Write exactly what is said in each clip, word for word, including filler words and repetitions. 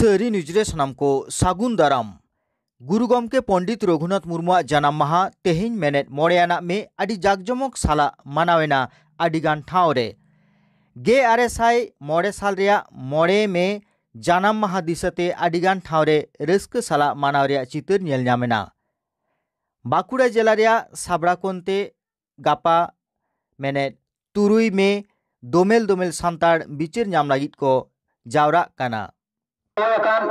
ᱛᱟᱹᱨᱤ ᱱᱤᱭᱩᱡᱽ ᱨᱮ ᱥᱟᱱᱟᱢ ᱠᱚ ᱥᱟᱹᱜᱩᱱ ᱫᱟᱨᱟᱢ᱾ ᱜᱩᱨᱩ ᱜᱚᱢᱠᱮ ᱯᱚᱱᱰᱤᱛ ᱨᱚᱜᱷᱩᱱᱟᱛᱷ ᱢᱩᱨᱢᱩᱣᱟᱜ ᱡᱟᱱᱟᱢ ᱢᱟᱦᱟ ᱛᱮᱦᱮᱧ ᱢᱮᱱᱮᱫ ᱢᱚᱬᱮ ᱟᱱᱟᱜ ᱢᱮ ᱟᱹᱰᱤ ᱡᱟᱠᱡᱚᱢᱚᱠ ᱥᱟᱞᱟᱜ ᱢᱟᱱᱟᱣ ᱮᱱᱟ ᱟᱹᱰᱤᱜᱟᱱ ᱴᱷᱟᱶ ᱨᱮ᱾ ᱜᱮᱞ ᱟᱨᱮ ᱥᱟᱭ ᱢᱚᱬᱮ ᱥᱟᱞ ᱨᱮᱭᱟᱜ ᱢᱚᱬᱮ ᱢᱮ ᱡᱟᱱᱟᱢ ᱢᱟᱦᱟ ᱫᱤᱥᱟᱹᱛᱮ ᱟᱹᱰᱤᱜᱟᱱ ᱴᱷᱟᱶ ᱨᱮ ᱨᱟᱹᱥᱠᱟᱹ ᱥᱟᱞᱟᱜ ᱢᱟᱱᱟᱣ ᱨᱮᱭᱟᱜ ᱪᱤᱛᱟᱹᱨ ᱧᱮᱞ ᱧᱟᱢ ᱮᱱᱟ᱾ ᱵᱟᱸᱠᱩᱲᱟ ᱡᱮᱞᱟ ᱨᱮᱭᱟᱜ ᱥᱟᱵᱲᱟᱠᱚᱱᱛᱮ ᱜᱟᱯᱟ ᱢᱮᱱᱮᱫ ᱛᱩᱨᱩᱭ ᱢᱮ ᱫᱳᱢᱮᱞ ᱫᱳᱢᱮᱞ ᱥᱟᱱᱛᱟᱲ ᱵᱤᱪᱟᱹᱨ ᱧᱟᱢ ᱞᱟᱹᱜᱤᱫ ᱠᱚ ᱡᱟᱣᱨᱟᱜ ᱠᱟᱱᱟ᱾ ᱟᱠᱟᱱ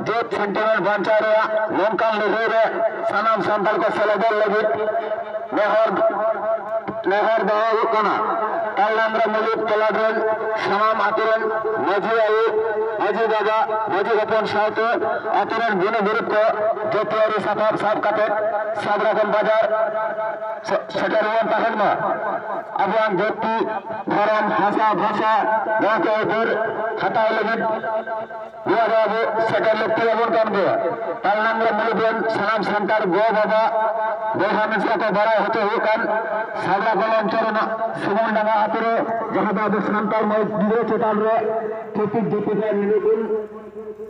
ᱡᱟᱹᱛ sentiment ᱵᱟᱧᱪᱟᱣ ᱨᱮᱭᱟᱜ ᱱᱚᱝᱠᱟᱱ ᱞᱟᱹᱲᱦᱟᱹᱭ ᱨᱮ ᱥᱟᱱᱟᱢ ᱥᱟᱱᱛᱟᱲ ᱠᱚ ᱥᱮᱞᱮᱫᱚᱜ ᱞᱟᱹᱜᱤᱫ ᱱᱮᱦᱚᱨ, ᱱᱮᱦᱚᱨ ᱫᱚᱦᱚ ᱦᱩᱭᱩᱜ ᱠᱟᱱᱟ᱾ ᱛᱟᱞᱱᱟᱢᱨᱟ ᱢᱩᱞᱩᱠ ᱴᱚᱞᱟ ᱨᱮᱱ ᱥᱟᱱᱟᱢ ᱟᱛᱳ ᱨᱮᱱ ᱢᱟᱹᱡᱷᱤ ᱟᱭᱳ, ᱢᱟᱹᱡᱷᱤ ᱵᱟᱵᱟ, ᱢᱟᱹᱡᱷᱤ ᱦᱚᱯᱚᱱ ᱥᱟᱶᱛᱮ ᱟᱛᱳ ᱨᱮᱱ ᱜᱩᱱᱤ ᱜᱩᱨᱤᱵ ᱠᱚ ᱡᱟᱹᱛᱤᱭᱟᱹᱨᱤ ᱥᱟᱯᱟᱵ ᱥᱟᱵ ᱠᱟᱛᱮ ᱥᱟᱵᱨᱟᱠᱚᱢ ᱵᱟᱡᱟᱨ ᱥᱮ-, ᱥᱮᱴᱮᱨ ᱵᱚᱱ ᱛᱟᱦᱮᱱ ᱢᱟ᱾ ᱟᱵᱚᱣᱟᱜ ᱡᱟᱹᱛᱤ, ᱫᱷᱚᱨᱚᱢ, ᱵᱷᱟᱥᱟ, ᱵᱷᱟᱥᱟ, ᱱᱚᱣᱟ ᱠᱚ ᱟᱹᱭᱫᱟᱹᱨ ᱦᱟᱛᱟᱣ ᱞᱟᱹᱜᱤᱫ ᱱᱚᱣᱟ ᱫᱚ ᱟᱵᱚ ᱥᱮᱴᱮᱨ ᱞᱟᱹᱠᱛᱤ ᱟᱵᱚᱱ ᱠᱟᱱ ᱜᱮᱭᱟ᱾ ᱛᱟᱞᱱᱟᱢᱨᱟ ᱢᱩᱞᱩᱠ ᱨᱮᱱ ᱥᱟᱱᱟᱢ ᱥᱟᱱᱛᱟᱲ ᱜᱚ ᱵᱟᱵᱟ, ᱵᱚᱭᱦᱟ ᱢᱤᱥᱨᱟ ᱠᱚ ᱵᱟᱲᱟᱭ ᱦᱚᱪᱚ ᱦᱩᱭᱩᱜ ᱠᱟᱱ ᱥᱟᱵᱨᱟᱠᱚᱢ ᱚᱧᱪᱚᱞ ᱨᱮᱱᱟᱜ ᱥᱩᱢᱩᱱᱰᱟᱸᱜᱟ ᱟᱛᱳ ᱨᱮ, ᱡᱟᱦᱟᱸ ᱫᱚ ᱟᱵᱚ ᱥᱟᱱᱛᱟᱲ ᱢᱟᱹᱭ ᱜᱤᱫᱽᱨᱟᱹ ᱪᱮᱛᱟᱱ ᱨᱮ ᱪᱷᱟᱹᱛᱤᱠ ᱡᱟᱹᱛᱤ ᱠᱚᱣᱟᱜ ᱱᱤᱨᱟᱹᱵᱩᱞ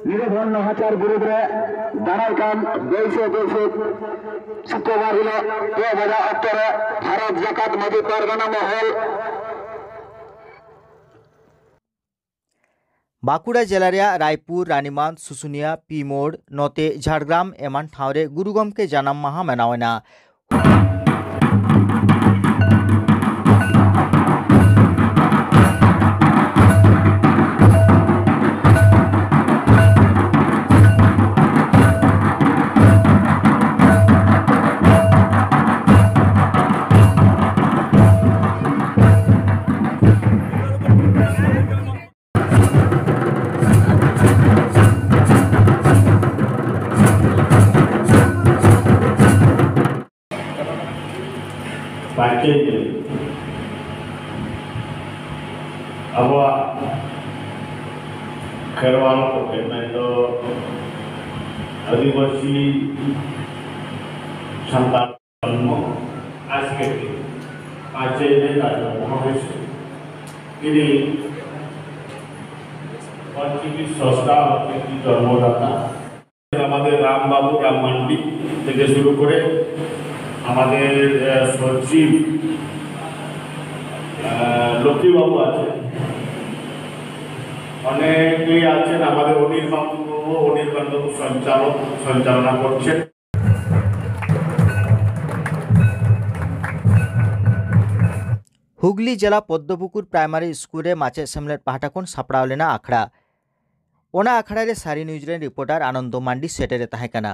ᱱᱤᱨᱟᱵᱚᱱ ᱱᱟᱦᱟᱪᱟᱨ ᱵᱤᱨᱩᱫᱽ ᱨᱮ ᱫᱟᱨᱟᱭ ᱠᱟᱱ ᱵᱟᱹᱭᱥᱟᱹᱠᱷ ᱵᱟᱹᱭᱥᱟᱹᱠᱷ ᱥᱩᱠᱨᱚᱵᱟᱨ ᱦᱤᱞᱳᱜ ᱯᱮ ᱵᱟᱡᱟ ᱚᱠᱛᱚ ᱨᱮ ᱵᱷᱟᱨᱚᱛ ᱡᱟᱠᱟᱛ ᱢᱟᱹᱡᱷᱤ ᱯᱟᱨᱜᱟᱱᱟ ᱢᱚᱦᱚᱞ᱾ ᱵᱟᱸᱠᱩᱲᱟ ᱡᱮᱞᱟ ᱨᱮᱭᱟᱜ ᱨᱟᱭᱯᱩᱨ, ᱨᱟᱱᱤᱢᱟᱸᱫᱽ, ᱥᱩᱥᱩᱱᱤᱭᱟ, ᱯᱤ ᱢᱳᱲ, ᱱᱚᱛᱮ ᱡᱷᱟᱲᱜᱨᱟᱢ ᱮᱢᱟᱱ ᱴᱷᱟᱶ ᱨᱮ ᱜᱩᱨᱩ ᱜᱚᱢᱠᱮ ᱡᱟᱱᱟᱢ ᱢᱟᱦᱟ ᱢᱟᱱᱟᱣ ᱮᱱᱟ᱾ ᱯᱟᱸᱪᱮᱭ ᱢᱮ ᱟᱵᱚᱣᱟᱜ ᱠᱷᱮᱨᱣᱟᱞ ᱠᱚᱴᱷᱮᱱ, ᱢᱮᱱᱫᱚ ᱟᱹᱫᱤᱵᱟᱹᱥᱤ ᱥᱟᱱᱛᱟᱲ ᱡᱚᱱᱢᱚ ᱟᱡᱠᱮ ᱫᱤᱱ, ᱯᱟᱸᱪᱮᱭ ᱢᱮ ᱛᱟᱨ ᱡᱚᱱᱢᱚ ᱦᱚᱭᱥᱮ᱾ ᱛᱤᱱᱤ পৃথিবীর স্রষ্টা, পৃথিবীর জন্মদাতা। আমাদের রামবাবু, রাম মান্ডি থেকে শুরু করে আমাদের, আহ, সচিব, আহ, লক্ষ্মীবাবু আছেন, অনেকেই আছেন। আমাদের অনির্বাণ বাবু, অনির্বাণ বাবু সঞ্চালক, সঞ্চালনা করছেন। ᱦᱩᱜᱽᱞᱤ ᱡᱮᱞᱟ ᱯᱚᱫᱽᱫᱚᱯᱩᱠᱩᱨ ᱯᱨᱟᱭᱢᱟᱨᱤ ᱥᱠᱩᱞ ᱨᱮ ᱢᱟᱪᱮᱫ ᱥᱮᱢᱞᱮᱫ ᱯᱟᱦᱴᱟ ᱠᱷᱚᱱ ᱥᱟᱯᱲᱟᱣ ᱞᱮᱱᱟ ᱟᱠᱷᱲᱟ᱾ ᱚᱱᱟ ᱟᱠᱷᱲᱟ ᱨᱮ ᱥᱟᱹᱨᱤ ᱱᱤᱭᱩᱡᱽ ᱨᱮᱱ ᱨᱤᱯᱳᱨᱴᱟᱨ ᱟᱱᱚᱱᱫᱚ ᱢᱟᱱᱰᱤ ᱥᱮᱴᱮᱨᱮ ᱛᱟᱦᱮᱸ ᱠᱟᱱᱟ᱾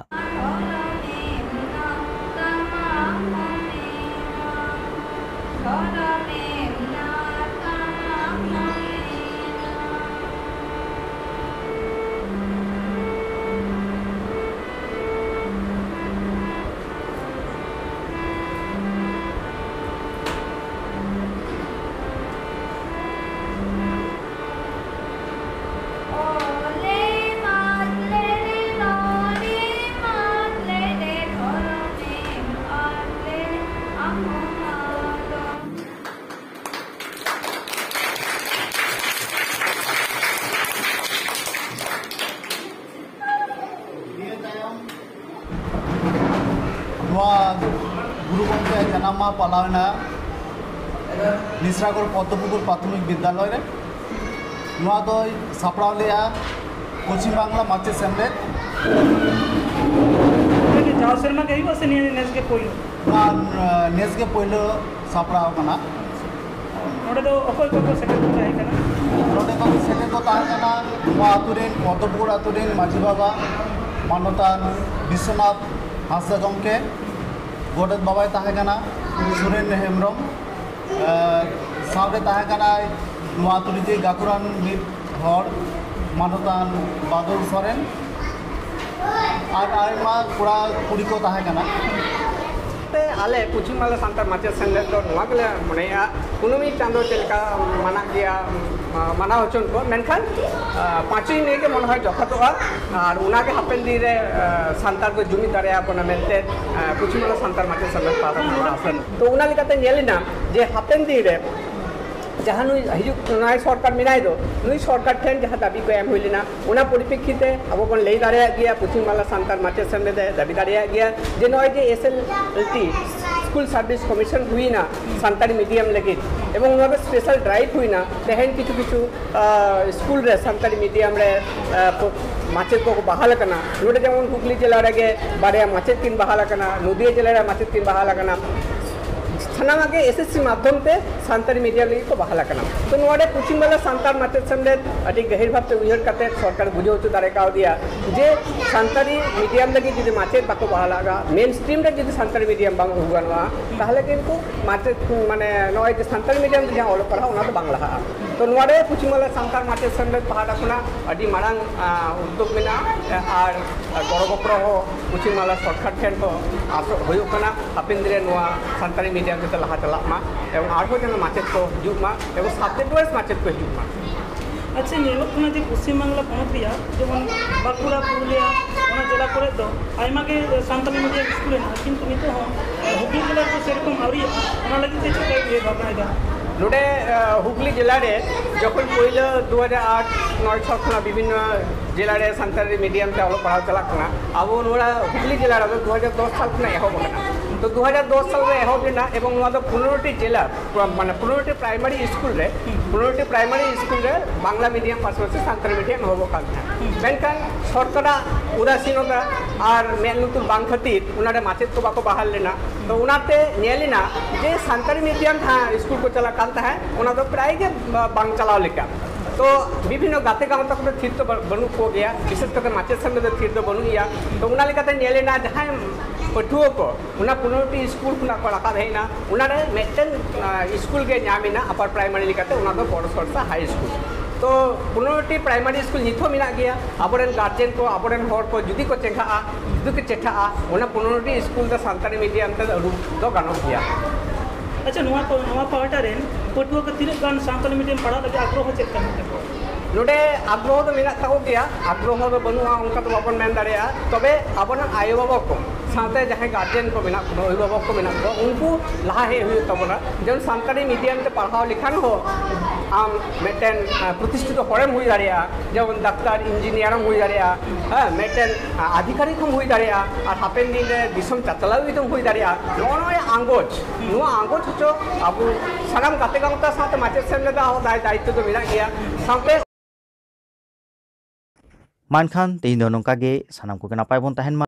ᱱᱚᱣᱟ ᱜᱩᱨᱩ ᱜᱚᱢᱠᱮᱭᱟᱜ ᱡᱟᱱᱟᱢ ᱢᱟᱦᱟ ᱯᱟᱞᱟᱣ ᱮᱱᱟ ᱱᱤᱥᱨᱟᱜᱚᱲ ᱯᱚᱫᱽᱫᱚᱯᱩᱠᱩᱨ ᱯᱨᱟᱛᱷᱚᱢᱤᱠ ᱵᱤᱫᱽᱫᱟᱞᱚᱭ ᱨᱮ᱾ ᱱᱚᱣᱟ ᱫᱚᱭ ᱥᱟᱯᱲᱟᱣ ᱞᱮᱫᱼᱟ ᱯᱚᱪᱷᱤᱢ ᱵᱟᱝᱞᱟ ᱢᱟᱪᱮᱫ ᱥᱮᱢᱞᱮᱫ᱾ ᱡᱟᱣ ᱥᱮᱨᱢᱟ ᱜᱮ ᱦᱩᱭᱩᱜᱼᱟ ᱥᱮ ᱱᱤᱭᱟᱹ ᱱᱮᱥ ᱜᱮ ᱯᱳᱭᱞᱳ? ᱱᱚᱣᱟ ᱱᱮᱥ ᱜᱮ ᱯᱳᱭᱞᱳ ᱥᱟᱯᱲᱟᱣ ᱟᱠᱟᱱᱟ᱾ ᱱᱚᱰᱮ ᱫᱚ ᱚᱠᱚᱭ ᱠᱚᱠᱚ ᱥᱮᱴᱮᱨ ᱠᱚ ᱛᱟᱦᱮᱸ ᱠᱟᱱᱟ? ᱱᱚᱰᱮ ᱫᱚ ᱥᱮᱴᱮᱨ ᱠᱚ ᱛᱟᱦᱮᱸ ᱠᱟᱱᱟ ᱱᱚᱣᱟ ᱟᱹᱛᱩ ᱨᱮᱱ ᱯᱚᱫᱽᱫᱚᱯᱩᱠᱩᱨ ᱟᱹᱛᱩ ᱨᱮᱱ ᱢᱟᱹᱡᱷᱤ ᱵᱟᱵᱟ ᱢᱟᱱᱚᱛᱟᱱ ᱵᱤᱥᱥᱚᱱᱟᱛᱷ ᱦᱟᱸᱥᱫᱟ ᱜᱚᱢᱠᱮ, ᱜᱚᱰᱮᱛ ᱵᱟᱵᱟᱭ ᱛᱟᱦᱮᱸ ᱠᱟᱱᱟ ᱥᱩᱨᱮᱱ ᱦᱮᱢᱵᱨᱚᱢ, ᱥᱟᱶᱨᱮ ᱛᱟᱦᱮᱸ ᱠᱟᱱᱟᱭ ᱱᱚᱣᱟ ᱟᱹᱛᱩ ᱨᱮᱱ ᱜᱟᱹᱠᱷᱩᱲᱟᱱ ᱢᱤᱫ ᱦᱚᱲ ᱢᱟᱱᱚᱛᱟᱱ ᱵᱟᱫᱚᱞ ᱥᱚᱨᱮᱱ ᱟᱨ ᱟᱭᱢᱟ ᱠᱚᱲᱟ ᱠᱩᱲᱤ ᱠᱚ ᱛᱟᱦᱮᱸ ᱠᱟᱱᱟ᱾ ᱛᱮ ᱟᱞᱮ ᱯᱚᱪᱷᱤᱢ ᱵᱟᱝᱞᱟ ᱥᱟᱱᱛᱟᱲ ᱢᱟᱪᱮᱫ ᱥᱮᱢᱞᱮᱫ ᱫᱚ ᱱᱚᱣᱟ ᱜᱮᱞᱮ ᱢᱚᱱᱮᱭᱟ, ᱠᱩᱱᱟᱹᱢᱤ ᱪᱟᱸᱫᱳ ᱪᱮᱫ ᱞᱮᱠᱟ ᱢᱟᱱᱟᱜ ᱜᱮᱭᱟ, ᱢᱟᱱᱟᱣ ᱦᱚᱪᱚᱱ ᱠᱚ, ᱢᱮᱱᱠᱷᱟᱱ ᱯᱟᱸᱪᱚᱭ ᱢᱮ ᱜᱮ ᱢᱚᱱᱮ ᱦᱚᱭ ᱡᱚᱛᱷᱟᱛᱚᱜᱼᱟ᱾ ᱟᱨ ᱚᱱᱟᱜᱮ ᱦᱟᱯᱮᱱ ᱫᱤᱱ ᱨᱮ ᱥᱟᱱᱛᱟᱲ ᱠᱚ ᱡᱩᱢᱤᱫ ᱫᱟᱲᱮᱭᱟᱠᱚ ᱠᱟᱱᱟ ᱢᱮᱱᱛᱮ ᱯᱚᱪᱷᱤᱢ ᱵᱟᱝᱞᱟ ᱥᱟᱱᱛᱟᱲ ᱢᱟᱪᱮᱫ ᱥᱮᱢᱞᱮᱫ ᱯᱟᱦᱴᱟ ᱠᱷᱚᱱ ᱟᱥᱟ᱾ ᱛᱚ ᱚᱱᱟ ᱞᱮᱠᱟᱛᱮ ᱧᱮᱞ ᱮᱱᱟ ᱡᱮ ᱦᱟᱯᱮᱱ ᱫᱤᱱ ᱨᱮ ᱡᱟᱦᱟᱸ ᱱᱩᱭ ᱦᱤᱡᱩᱜ ᱱᱚᱜᱼᱚᱭ ᱥᱚᱨᱠᱟᱨ ᱢᱮᱱᱟᱭ ᱫᱚ, ᱱᱩᱭ ᱥᱚᱨᱠᱟᱨ ᱴᱷᱮᱱ ᱡᱟᱦᱟᱸ ᱫᱟᱹᱵᱤ ᱠᱚ ᱮᱢ ᱦᱩᱭ ᱞᱮᱱᱟ, ᱚᱱᱟ ᱯᱚᱨᱤᱯᱮᱠᱠᱷᱤᱛᱮ ᱟᱵᱚ ᱵᱚᱱ ᱞᱟᱹᱭ ᱫᱟᱲᱮᱭᱟᱜ ᱜᱮᱭᱟ, ᱯᱚᱪᱷᱤᱢ ᱵᱟᱝᱞᱟ ᱥᱟᱱᱛᱟᱲ ᱢᱟᱪᱮᱫ ᱥᱮᱢᱞᱮᱫ ᱮ ᱫᱟᱹᱵᱤ ᱫᱟᱲᱮᱭᱟᱜ ᱜᱮᱭᱟ ᱡᱮ ᱱᱚᱜᱼᱚᱭ ᱡᱮ S L T, school service commission ᱦᱩᱭᱱᱟ ᱥᱟᱱᱛᱟᱲᱤ ᱢᱤᱰᱤᱭᱟᱢ ᱞᱟᱹᱜᱤᱫ, ᱮᱵᱚᱝ ᱱᱚᱣᱟ ᱫᱚ ᱥᱯᱮᱥᱟᱞ ᱰᱨᱟᱭᱤᱵᱷ ᱦᱩᱭᱱᱟ, ᱛᱮᱦᱮᱧ ᱠᱤᱪᱷᱩ ᱠᱤᱪᱷᱩ ᱟᱸ, ᱥᱠᱩᱞ ᱨᱮ ᱥᱟᱱᱛᱟᱲᱤ ᱢᱤᱰᱤᱭᱟᱢ ᱨᱮ, ᱟᱸ, ᱯᱚ-, ᱢᱟᱪᱮᱫ ᱠᱚᱠᱚ ᱵᱟᱦᱟᱞ ᱟᱠᱟᱱᱟ᱾ ᱱᱚᱰᱮ ᱡᱮᱢᱚᱱ ᱦᱩᱜᱽᱞᱤ ᱡᱮᱞᱟ ᱨᱮᱜᱮ ᱵᱟᱨᱭᱟ ᱢᱟᱪᱮᱫ ᱠᱤᱱ ᱵᱟᱦᱟᱞ ᱟᱠᱟᱱᱟ, ᱱᱚᱫᱤᱭᱟ ᱡᱮᱞᱟ ᱨᱮ ᱢᱟᱪᱮᱫ ᱠᱤᱱ ᱵᱟᱦᱟᱞ ᱟᱠᱟᱱᱟ᱾ ᱥᱟᱱᱟᱢᱟᱜ ᱜᱮ ᱮᱥ ᱮᱥ ᱥᱤ ᱢᱟᱫᱽᱫᱷᱚᱢ ᱛᱮ ᱥᱟᱱᱛᱟᱲᱤ ᱢᱤᱰᱤᱭᱟᱢ ᱞᱟᱹᱜᱤᱫ ᱠᱚ ᱵᱟᱦᱟᱞ ᱟᱠᱟᱱᱟ᱾ ᱛᱚ, ᱱᱚᱣᱟ ᱨᱮ ᱯᱚᱪᱷᱤᱢ ᱵᱟᱝᱞᱟ ᱥᱟᱱᱛᱟᱲ ᱢᱟᱪᱮᱫ ᱥᱮᱢᱞᱮᱫ ᱟᱹᱰᱤ ᱜᱟᱹᱦᱤᱨ ᱵᱷᱟᱵᱽᱛᱮ ᱩᱭᱦᱟᱹᱨ ᱠᱟᱛᱮ ᱥᱚᱨᱠᱟᱨ ᱵᱩᱡᱷᱟᱹᱣ ᱦᱚᱪᱚ ᱫᱟᱲᱮ ᱠᱟᱣᱫᱮᱭᱟ ᱡᱮ ᱥᱟᱱᱛᱟᱲᱤ ᱢᱤᱰᱤᱭᱟᱢ ᱞᱟᱹᱜᱤᱫ ᱡᱩᱫᱤ ᱢᱟᱪᱮᱫ ᱵᱟᱠᱚ ᱵᱟᱦᱟᱞ ᱟᱠᱟᱫᱼᱟ, ᱢᱮᱱ ᱥᱴᱨᱤᱢ ᱨᱮ ᱡᱩᱫᱤ ᱥᱟᱱᱛᱟᱲᱤ ᱢᱤᱰᱤᱭᱟᱢ ᱵᱟᱝ ᱟᱹᱜᱩ ᱜᱟᱱᱚᱜᱼᱟ, ᱛᱟᱦᱚᱞᱮ ᱠᱤᱱᱛᱩ ᱢᱟᱪᱮᱫ, ᱢᱟᱱᱮ, ᱱᱚᱜᱼᱚᱭ ᱡᱮ ᱥᱟᱱᱛᱟᱲᱤ ᱢᱤᱰᱤᱭᱟᱢ ᱛᱮ ᱡᱟᱦᱟᱸ ᱚᱞᱚᱜ ᱯᱟᱲᱦᱟᱣ, ᱚᱱᱟ ᱫᱚ ᱵᱟᱝ ᱞᱟᱦᱟᱜᱼᱟ᱾ ᱛᱚ, ᱱᱚᱣᱟ ᱨᱮ ᱯᱚᱪᱷᱤᱢ ᱵᱟᱝᱞᱟ ᱥᱟᱱᱛᱟᱲ ᱢᱟᱪᱮᱫ ᱥᱮᱢᱞᱮᱫ ᱯᱟᱦᱴᱟ ᱠᱷᱚᱱᱟᱜ ᱟᱹᱰᱤ ᱢᱟᱨᱟᱝ, ᱟᱸ, ᱩᱫᱽᱫᱳᱜᱽ ᱢᱮᱱᱟᱜᱼᱟ, ᱟᱨ ᱜᱚᱲᱚ ᱜᱚᱯᱚᱲᱚ ᱦᱚᱸ ᱯᱚᱪᱷᱤᱢ ᱵᱟᱝᱞᱟ ᱥᱚᱨᱠᱟᱨ ᱴᱷᱮᱱ ᱠᱷᱚᱱ ᱟᱥᱚᱜ ᱦᱩᱭᱩᱜ ᱠᱟᱱᱟ, ᱦᱟᱯᱮᱱ ᱫᱤᱱ ᱨᱮ ᱱᱚᱣᱟ ᱥᱟᱱᱛᱟᱲᱤ ᱢᱤᱰᱤᱭᱟᱢ ᱡᱟᱛᱮ ᱞᱟᱦᱟ ᱪᱟᱞᱟᱜ ᱢᱟ ᱮᱵᱚᱝ ᱟᱨᱦᱚᱸ ᱡᱮᱱᱚ ᱢᱟᱪᱮᱫ ᱠᱚ ᱦᱤᱡᱩᱜ ᱢᱟ ᱮᱵᱚᱝ ᱥᱟᱵᱽᱡᱮᱠᱴ ᱣᱟᱭᱤᱡ ᱢᱟᱪᱮᱫ ᱠᱚ ᱦᱤᱡᱩᱜ ᱢᱟ᱾ ᱟᱪᱪᱷᱟ, ᱧᱮᱞᱚᱜ ᱠᱟᱱᱟ ᱡᱮ ᱯᱚᱥᱪᱤᱢ ᱵᱟᱝᱞᱟ ᱯᱚᱱᱚᱛ ᱨᱮᱭᱟᱜ ᱡᱮᱢᱚᱱ ᱵᱟᱸᱠᱩᱲᱟ, ᱯᱩᱨᱩᱞᱤᱭᱟ, ᱚᱱᱟ ᱡᱮᱞᱟ ᱠᱚᱨᱮ ᱫᱚ ᱟᱭᱢᱟ ᱜᱮ ᱥᱟᱱᱛᱟᱲᱤ ᱢᱤᱰᱤᱭᱟᱢ ᱥᱠᱩᱞ ᱦᱮᱱᱟᱜᱼᱟ, ᱠᱤᱱᱛᱩ ᱱᱤᱛᱚᱜ ᱦᱚᱸ ᱦᱩᱜᱽᱞᱤ ᱡᱮᱞᱟ ᱨᱮᱫᱚ ᱥᱮᱨᱚᱠᱚᱢ ᱟᱹᱣᱨᱤᱭᱟᱜᱼᱟ᱾ ᱚᱱᱟ ᱞᱟᱹᱜᱤᱫ ᱛᱮ ᱪᱮᱫ ᱞᱮᱠᱟᱭ ᱩᱭᱦᱟᱹᱨ ᱵᱷᱟᱵᱽᱱᱟᱭᱮᱫᱟ? ᱱᱚᱰᱮ, ᱟᱸ, ᱦᱩᱜᱽᱞᱤ ᱡᱮᱞᱟ ᱨᱮ ᱡᱚᱠᱷᱚᱱ ᱯᱳᱭᱞᱳ ᱫᱩ ᱦᱟᱡᱟᱨ ᱟᱴ ᱱᱚᱭ ᱥᱟᱞ ᱠᱷᱚᱱᱟᱜ ᱵᱤᱵᱷᱤᱱᱱᱚ ᱡᱮᱞᱟ ᱨᱮ ᱥᱟᱱᱛᱟᱲᱤ ᱢᱤᱰᱤᱭᱟᱢ ᱛᱮ ᱚᱞᱚᱜ ᱯᱟᱲᱦᱟᱣ ᱪᱟᱞᱟᱜ ᱠᱟᱱᱟ, ᱟᱵᱚ ᱱᱚᱣᱟ ᱦᱩᱜᱽᱞᱤ ᱡᱮᱞᱟ ᱨᱮᱫᱚ ᱫᱩ ᱦᱟᱡᱟᱨ ᱫᱚᱥ ᱥᱟᱞ ᱠᱷᱚᱱᱟᱜ ᱮᱦᱚᱵ ᱟᱠᱟᱱᱟ᱾ ᱛᱚ, ᱫᱩ ᱦᱟᱡᱟᱨ ᱫᱚᱥ ᱥᱟᱞ ᱨᱮ ᱮᱦᱚᱵ ᱞᱮᱱᱟ ᱮᱵᱚᱝ ᱱᱚᱣᱟ ᱫᱚ ᱯᱚᱱᱨᱚ ᱴᱤ ᱡᱮᱞᱟ, ᱢᱟᱱᱮ, ᱯᱚᱱᱨᱚ ᱴᱤ ᱯᱨᱟᱭᱢᱟᱨᱤ ᱥᱠᱩᱞ ᱨᱮ, ᱯᱚᱱᱨᱚ ᱴᱤ ᱯᱨᱟᱭᱢᱟᱨᱤ ᱥᱠᱩᱞ ᱨᱮ ᱵᱟᱝᱞᱟ ᱢᱤᱰᱤᱭᱟᱢ ᱯᱟᱥᱟᱯᱟᱥᱤ ᱥᱟᱱᱛᱟᱲᱤ ᱢᱤᱰᱤᱭᱟᱢ ᱮᱦᱚᱵᱚᱜ ᱠᱟᱱ ᱛᱟᱦᱮᱸᱫ᱾ ᱢᱮᱱᱠᱷᱟᱱ ᱥᱚᱨᱠᱟᱨᱟᱜ ᱩᱫᱟᱥᱤᱱᱚᱛᱟ ᱟᱨ ᱢᱮᱫ ᱞᱩᱛᱩᱨ ᱵᱟᱝ ᱠᱷᱟᱹᱛᱤᱨ ᱚᱱᱟ ᱨᱮ ᱢᱟᱪᱮᱫ ᱠᱚ ᱵᱟᱠᱚ ᱵᱟᱦᱟᱞ ᱞᱮᱱᱟ᱾ ᱛᱚ, ᱚᱱᱟᱛᱮ ᱧᱮᱞ ᱮᱱᱟ ᱡᱮ ᱥᱟᱱᱛᱟᱲᱤ ᱢᱤᱰᱤᱭᱟᱢ ᱡᱟᱦᱟᱸ ᱥᱠᱩᱞ ᱠᱚ ᱪᱟᱞᱟᱜ ᱠᱟᱱ ᱛᱟᱦᱮᱸᱫ, ᱚᱱᱟ ᱫᱚ ᱯᱨᱟᱭ ᱜᱮ ᱵᱟ-, ᱵᱟᱝ ᱪᱟᱞᱟᱣ ᱞᱮᱠᱟ᱾ ᱛᱚ, ᱵᱤᱵᱷᱤᱱᱱᱚ ᱜᱟᱛᱮ ᱜᱟᱶᱛᱟ ᱠᱚᱫᱚ ᱛᱷᱤᱨ ᱫᱚ ᱵᱟ-, ᱵᱟᱹᱱᱩᱜ ᱠᱚᱜᱮᱭᱟ, ᱵᱤᱥᱮᱥ ᱠᱟᱛᱮ ᱢᱟᱪᱮᱫ ᱥᱮᱱ ᱫᱚ ᱛᱷᱤᱨ ᱫᱚ ᱵᱟᱹᱱᱩᱜ ᱜᱮᱭᱟ᱾ ᱛᱚ, ᱚᱱᱟ ᱞᱮᱠᱟᱛᱮ ᱧᱮᱞ ᱮᱱᱟ ᱡᱟᱦᱟᱸᱭ ᱯᱟᱹᱴᱷᱩᱣᱟᱹ ᱠᱚ ᱚᱱᱟ ᱯᱚᱱᱨᱚ ᱴᱤ ᱥᱠᱩᱞ ᱠᱷᱚᱱᱟᱜ ᱠᱚ ᱨᱟᱠᱟᱵ ᱦᱮᱡ ᱮᱱᱟ, ᱚᱱᱟᱨᱮ ᱢᱤᱫᱴᱮᱱ, ᱟᱸ, ᱥᱠᱩᱞ ᱜᱮ ᱧᱟᱢ ᱮᱱᱟ ᱟᱯᱟᱨ ᱯᱨᱟᱭᱢᱟᱨᱤ ᱞᱮᱠᱟᱛᱮ, ᱚᱱᱟ ᱫᱚ ᱵᱚᱲᱚ ᱥᱚᱨᱥᱟ ᱦᱟᱭ ᱥᱠᱩᱞ᱾ ᱛᱚ, ᱯᱚᱱᱨᱚ ᱴᱤ ᱯᱨᱟᱭᱢᱟᱨᱤ ᱥᱠᱩᱞ ᱱᱤᱛ ᱦᱚᱸ ᱢᱮᱱᱟᱜ ᱜᱮᱭᱟ᱾ ᱟᱵᱚᱨᱮᱱ ᱜᱟᱨᱡᱮᱱ ᱠᱚ, ᱟᱵᱚᱨᱮᱱ ᱦᱚᱲ ᱠᱚ ᱡᱩᱫᱤ ᱠᱚ ᱪᱮᱸᱜᱷᱟᱜᱼᱟ, ᱡᱩᱫᱤ ᱠᱚ ᱪᱮᱴᱷᱟᱜᱼᱟ, ᱚᱱᱟ ᱯᱚᱱᱨᱚ ᱴᱤ ᱥᱠᱩᱞ ᱫᱚ ᱥᱟᱱᱛᱟᱲᱤ ᱢᱤᱰᱤᱭᱟᱢ ᱛᱮ ᱟᱹᱨᱩ ᱫᱚ ᱜᱟᱱᱚᱜ ᱜᱮᱭᱟ᱾ ᱟᱪᱪᱷᱟ, ᱱᱚᱣᱟ ᱠᱚ, ᱱᱚᱣᱟ ᱯᱟᱦᱴᱟ ᱨᱮᱱ ᱯᱟᱹᱴᱷᱩᱣᱟᱹ ᱠᱚ ᱛᱤᱱᱟᱹᱜ ᱜᱟᱱ ᱥᱟᱱᱛᱟᱲᱤ ᱢᱤᱰᱤᱭᱟᱢ ᱯᱟᱲᱦᱟᱜ ᱞᱟᱹᱜᱤᱫ ᱟᱜᱽᱨᱚᱦᱚ ᱪᱮᱫ ᱠᱟᱱ ᱛᱟᱠᱚᱣᱟ? ᱱᱚᱰᱮ ᱟᱜᱽᱨᱚᱦᱚ ᱫᱚ ᱢᱮᱱᱟᱜ ᱛᱟᱠᱚ ᱜᱮᱭᱟ, ᱟᱜᱽᱨᱚᱦᱚ ᱫᱚ ᱵᱟᱹᱱᱩᱜᱼᱟ ᱚᱱᱠᱟ ᱫᱚ ᱵᱟᱵᱚᱱ ᱢᱮᱱ ᱫᱟᱲᱮᱭᱟᱜᱼᱟ᱾ ᱛᱚᱵᱮ ᱟᱵᱚᱨᱮᱱ ᱟᱭᱳᱼᱵᱟᱵᱟ ᱠᱚ, ᱥᱟᱶᱛᱮ ᱡᱟᱦᱟᱸᱭ ᱜᱟᱨᱡᱮᱱ ᱠᱚ ᱢᱮᱱᱟᱜ ᱠᱚᱣᱟ, ᱚᱵᱷᱤᱵᱷᱟᱵᱚᱠ ᱠᱚ ᱢᱮᱱᱟᱜ ᱠᱚᱣᱟ, ᱩᱱᱠᱩ ᱞᱟᱦᱟ ᱦᱮᱡ ᱦᱩᱭᱩᱜ ᱛᱟᱵᱚᱱᱟ᱾ ᱡᱮᱢᱚᱱ ᱥᱟᱱᱛᱟᱲᱤ ᱢᱤᱰᱤᱭᱟᱢ ᱛᱮ ᱯᱟᱲᱦᱟᱣ ᱞᱮᱠᱷᱟᱱ ᱦᱚᱸ ᱟᱢ ᱢᱤᱫᱴᱮᱱ, ᱟᱸ, ᱯᱨᱚᱛᱤᱥᱴᱷᱤᱛᱚ ᱦᱚᱲᱮᱢ ᱦᱩᱭ ᱫᱟᱲᱮᱭᱟᱜᱼᱟ, ᱡᱮᱢᱚᱱ ᱰᱟᱠᱛᱟᱨ, ᱤᱧᱡᱤᱱᱤᱭᱟᱨ ᱮᱢ ᱦᱩᱭ ᱫᱟᱲᱮᱭᱟᱜᱼᱟ, ᱦᱮᱸ, ᱢᱤᱫᱴᱮᱱ, ᱟᱸ, ᱟᱫᱷᱤᱠᱟᱨᱤᱠ ᱦᱚᱸᱢ ᱦᱩᱭ ᱫᱟᱲᱮᱭᱟᱜᱼᱟ, ᱟᱨ ᱦᱟᱯᱮᱱ ᱫᱤᱱ ᱨᱮ ᱫᱤᱥᱚᱢ ᱪᱟᱪᱞᱟᱣᱤᱡ ᱦᱚᱸᱢ ᱦᱩᱭ ᱫᱟᱲᱮᱭᱟᱜᱼᱟ᱾ ᱱᱚᱜᱼᱚ ᱱᱚᱣᱟ ᱟᱸᱜᱚᱪ, ᱱᱚᱣᱟ ᱟᱸᱜᱚᱪ ᱦᱚᱪᱚ ᱟᱵᱚ ᱥᱟᱱᱟᱢ ᱜᱟᱛᱮ ᱜᱟᱶᱛᱟ ᱥᱟᱶᱛᱮ ᱢᱟᱪᱮᱫ ᱥᱮᱢᱞᱮᱫᱟᱜ ᱦᱚᱸ ᱫᱟᱭ ᱫᱟᱭᱤᱛᱛᱚ ᱫᱚ ᱢᱮᱱᱟᱜ ᱜᱮᱭᱟ᱾ ᱥᱟᱶᱛᱮ ᱢᱟ ᱮᱱᱠᱷᱟᱱ ᱛᱮᱦᱮᱧ ᱫᱚ ᱱᱚᱝᱠᱟ ᱜᱮ, ᱥᱟᱱᱟᱢ ᱠᱚᱜᱮ ᱱᱟᱯᱟᱭ ᱵᱚᱱ ᱛᱟᱦᱮᱱ ᱢᱟ᱾